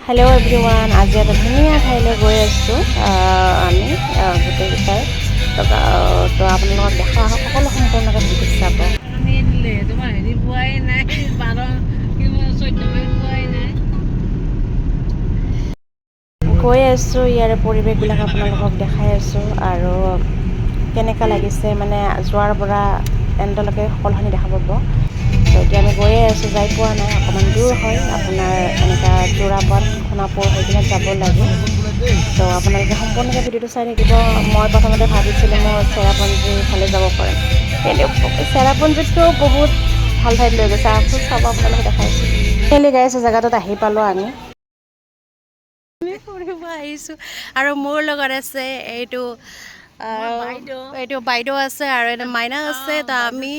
Hello' everyone, আজি এটা ধুনীয়া ঠাইলৈ গৈ আছোঁ আমি গোটেইকেইটাই। তো আপোনালোকক দেখা সকলো সম্পূৰ্ণকৈ ভিডিঅ' চাব। নিদিলে তোমাৰ হেৰি পোৱাই নাই, 12 কিমান 14 মাইল পোৱাই নাই। গৈ আছোঁ, ইয়াৰে পৰিৱেশবিলাক আপোনালোকক দেখাই আছোঁ আৰু কেনেকুৱা লাগিছে মানে যোৱাৰ পৰা এণ্ডলৈকে সকলোখিনি দেখা পাব। তো এতিয়া আমি গৈয়ে আছোঁ, যাই পোৱা নাই, অকণমান দূৰ হয়। আপোনাৰ এনেকুৱা যোৰাবাট, সোণাপুৰ হৈ কিনে যাব লাগে। তো আপোনালোকে সম্পূৰ্ণকৈ ভিডিঅ'টো চাই থাকিব। মই প্ৰথমতে ভাবিছিলোঁ মই চেৰাপুঞ্জীৰ ফালে যাব পাৰিম, কিন্তু চেৰাপুঞ্জীতকৈও বহুত ভাল ঠাইত লৈ গৈছে। আহকচোন চাব, আপোনালোকে দেখাইছোঁ। ফাইনেলি গাইছ, জেগাটোত আহি পালোঁ আমি। ফুৰিব আহিছোঁ আৰু মোৰ লগত আছে এইটো বাইদেউ। এইটো বাইদেউ আছে আৰু এইটো মাইনা আছে। তো আমি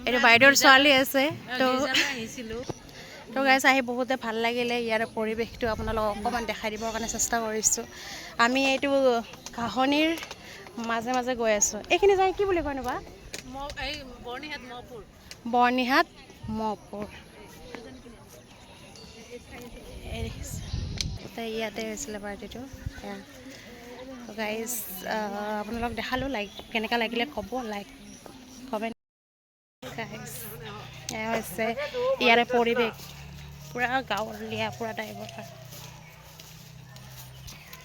এইটো বাইদেউৰ ছোৱালী আছে। তো আহিছিলোঁ। তো গাইছ, আহি বহুতে ভাল লাগিলে। ইয়াৰ পৰিৱেশটো আপোনালোকক অকণমান দেখাই দিবৰ কাৰণে চেষ্টা কৰিছোঁ। আমি এইটো ঘাঁহনিৰ মাজে মাজে গৈ আছোঁ। এইখিনি জেগা কি বুলি কয় নোবা? এই বৰ্ণিহাট মহপুৰ। বৰ্ণিহাট মহপুৰ। এই দেখিছে, ইয়াতে হৈছিলে পাৰ্টিটো। এয়া গাইজ, আপোনালোকক দেখালোঁ। লাইক কেনেকুৱা লাগিলে ক'ব, লাইক কমেণ্ট। গাইজ, এয়া হৈছে ইয়াৰে পৰিৱেশ, পূৰা গাঁৱলীয়া পূৰা টাইপৰ।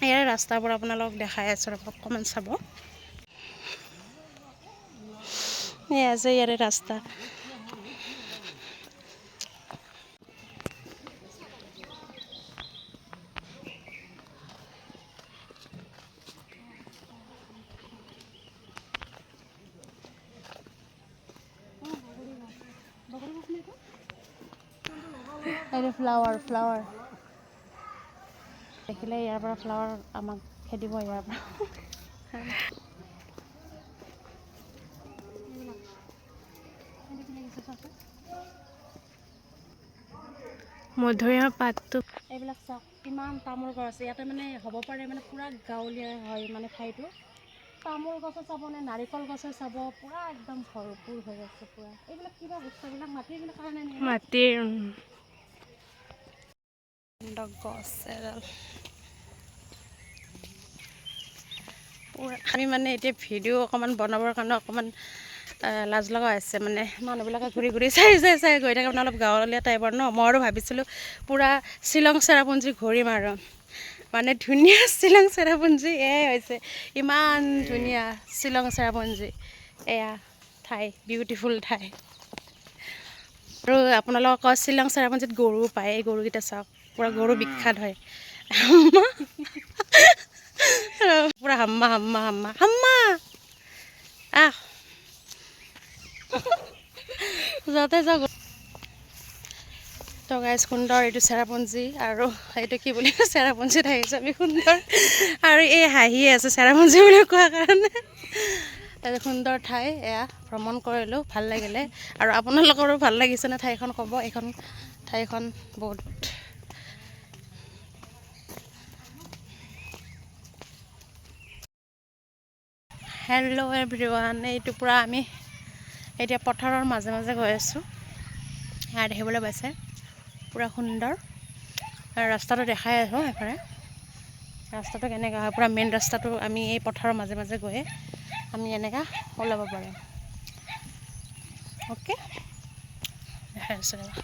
ইয়াৰে ৰাস্তাবোৰ আপোনালোকক দেখাই আছোঁ, ৰ'ব অকণমান চাব। এয়া আছে ইয়াৰে ৰাস্তা। এইটো ফ্লাৱাৰ, ফ্লাৱাৰ দেখিলে ইয়াৰ পৰা ফ্লাৱাৰ আমাক খেদিব ইয়াৰ পৰা। মধুৰিআমৰ পাতটো। এইবিলাক চাওক, ইমান তামোল গছ আছে ইয়াতে। মানে হ'ব পাৰে মানে পূৰা গাঁৱলীয়া হয় মানে ঠাইটো। তামোল গছে চাব নে নাৰিকল গছে চাব, পূৰা একদম ভৰপূৰ হৈ আছে পূৰা। এইবিলাক কিবা বস্তুবিলাক মাটিৰ কাৰণে নেকি? মাটিৰ। গছ এডাল পূৰা। আমি মানে এতিয়া ভিডিঅ' অকণমান বনাবৰ কাৰণে অকণমান লাজ লগা হৈছে। মানে মানুহবিলাকে ঘূৰি ঘূৰি চাই চাই চাই গৈ থাকে, মানে অলপ গাঁৱলীয়া টাইপৰ ন। মই আৰু ভাবিছিলোঁ পূৰা শ্বিলং চেৰাপুঞ্জী ঘূৰিম আৰু মানে ধুনীয়া শ্বিলং চেৰাপুঞ্জী এয়াই হৈছে। ইমান ধুনীয়া শ্বিলং চেৰাপুঞ্জী, এয়া ঠাই, বিউটিফুল ঠাই। আৰু আপোনালোকৰ শ্বিলং চেৰাপুঞ্জীত গৰু পায়। এই গৰুকেইটা চাওক, পূৰা গৰু বিখ্যাত হয়। পূৰা হাম্মা হাম্মা হাম্মা হাম্মা। আহ, যাওঁতে যাওঁ। তো গাইজ, সুন্দৰ এইটো চেৰাপুঞ্জী আৰু এইটো কি বুলি কয়, চেৰাপুঞ্জীত আহিছোঁ আমি। সুন্দৰ আৰু এই হাঁহিয়ে আছে চেৰাপুঞ্জী বুলি কোৱাৰ কাৰণে। তাৰপিছত সুন্দৰ ঠাই এয়া, ভ্ৰমণ কৰিলোঁ, ভাল লাগিলে। আৰু আপোনালোকৰো ভাল লাগিছেনে ঠাইখন ক'ব। এইখন ঠাইখন বহুত হেল্ল' এভৰিৱান, এইটো পূৰা আমি এতিয়া পথাৰৰ মাজে মাজে গৈ আছোঁ। এয়া দেখিবলৈ পাইছে, পূৰা সুন্দৰ আৰু ৰাস্তাটো দেখাই আছোঁ। এফালে ৰাস্তাটো কেনেকুৱা হয়, পূৰা মেইন ৰাস্তাটো আমি এই পথাৰৰ মাজে মাজে গৈ আমি এনেকুৱা ওলাব পাৰিম। অ'কে, দেখাই আছোঁ ৰ'বা।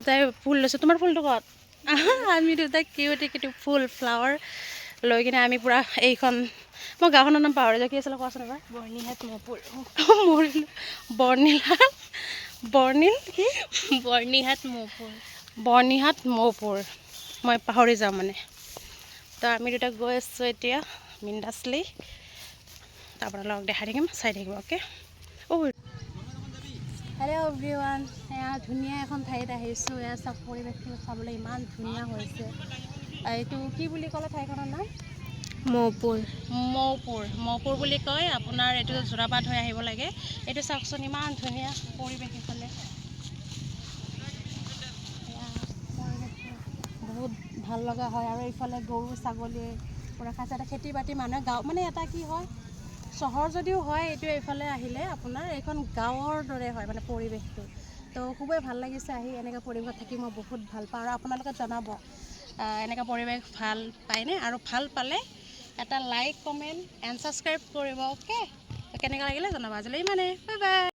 তাই ফুল লৈছে, তোমাৰ ফুলটো ক'ত? আমি দুটা কিউটি কিউটি ফুল ফ্লাৱাৰ লৈ কিনে আমি পূৰা এইখন, মই গাঁওখনৰ নাম পাহৰি যাওঁ, কি আছিলে কোৱাচোন এবাৰ? বৰ্ণিহাট মহপুৰ। মৰিলোঁ। বৰ্ণিলা, বৰ্ণিল কি? বৰ্ণিহাট মহপুৰ। বৰ্ণিহাট মৌপুৰ, মই পাহৰি যাওঁ মানে। তো আমি দুটা গৈ আছোঁ এতিয়া বিন্দাছলি। তো আপোনালোকক দেখাই থাকিম, চাই থাকিব। অ'কে, অ' হেল্ল' এভৰিৱান, এয়া ধুনীয়া এখন ঠাইত আহিছোঁ। এয়া চাওক, পৰিৱেশটো চাবলৈ ইমান ধুনীয়া হৈছে। এইটো কি বুলি ক'লে ঠাইখনৰ নাম? মৌপুৰ। মৌপুৰ, মৌপুৰ বুলি কয় আপোনাৰ। এইটো যোৰাবাট হৈ আহিব লাগে। এইটো চাওকচোন, ইমান ধুনীয়া পৰিৱেশ। এইফালে এয়া পৰিৱেশটো বহুত ভাল লগা হয়। আৰু এইফালে গৰু ছাগলী পূৰা খাইছে। এটা খেতি বাতি মানুহে গাঁও মানে এটা কি হয়, চহৰ যদিও হয়, এইটো এইফালে আহিলে আপোনাৰ এইখন গাঁৱৰ দৰে হয় মানে পৰিৱেশটো। তো খুবেই ভাল লাগিছে আহি। এনেকুৱা পৰিৱেশত থাকি মই বহুত ভাল পাওঁ। আৰু আপোনালোকে জনাব, এনেকুৱা পৰিৱেশ ভাল পায়নে? আৰু ভাল পালে এটা লাইক, কমেণ্ট এণ্ড ছাবস্ক্ৰাইব কৰিব। অ'কে, কেনেকুৱা লাগিলে জনাব। আজিলৈ ইমানে, বাই বাই।